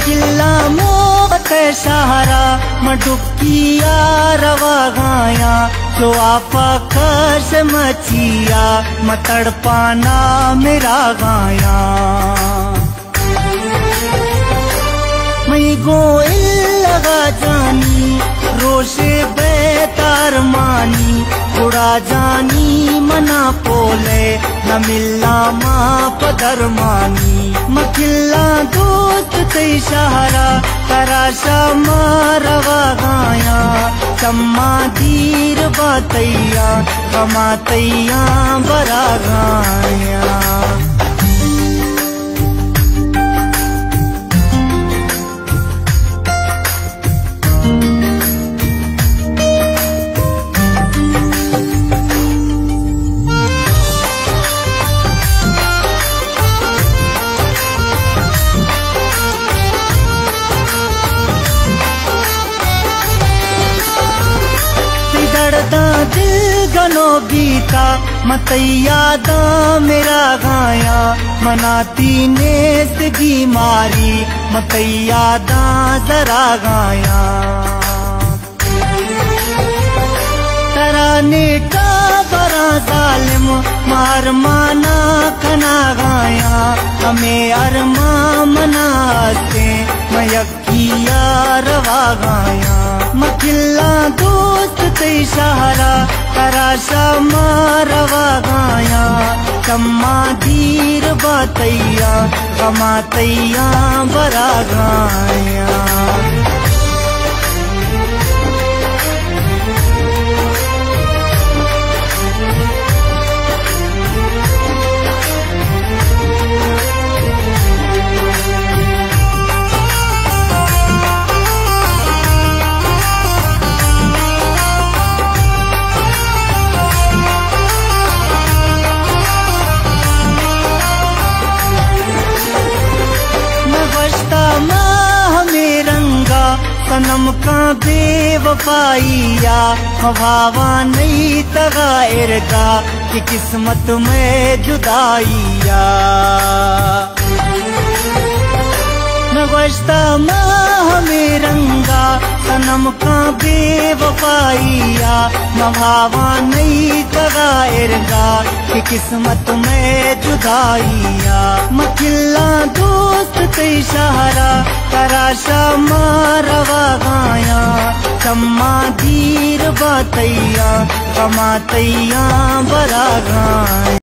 کلا موہ تہ شہرا، من ڈکیا رواغایاں، چو آپا کش مچیا، من تڑپانا مراغایاں۔ مئی گوں الغا جانی، روشے بیت ارمانی، گڑا جانی منا پولے، نہ ملا ما پہ درمانی۔ مکلا دوست تئی شہرا، ترا شما رواغایاں، چما دیر باتیاں، غما تیاں براغایاں۔ تئی دڑداں دل گنو بیتا، من تئی یاداں مراغایاں، منا تئی نیست بیماری، من تئی یاداں زراغایاں۔ ترا نیٹا براں ظالم، من ارمانا کناغایاں، ہمے ارمان منا ہستیں، من یک کیا رواغایاں۔ مکلا دوست تئی شہرا، ترا شما رواغایاں، چما دیر باتیاں، غما تیاں براغایاں۔ نہ گوشتا ما ہمے رنگا، صنم کاں بے وفائیا، مہ بھاواں نئی تغا ارگا، کہ قسمت مئے جدائیا۔ نہ گوشتا ما ہمے رنگا، صنم کاں بے وفائیا، مہ بھاواں نئی تغا ارگا، کہ قسمت مئے جدائیا۔ مکلا دوست تئی شہرا، ترا شما رواغایاں، چما دیر باتیاں، غما تیاں براغایاں۔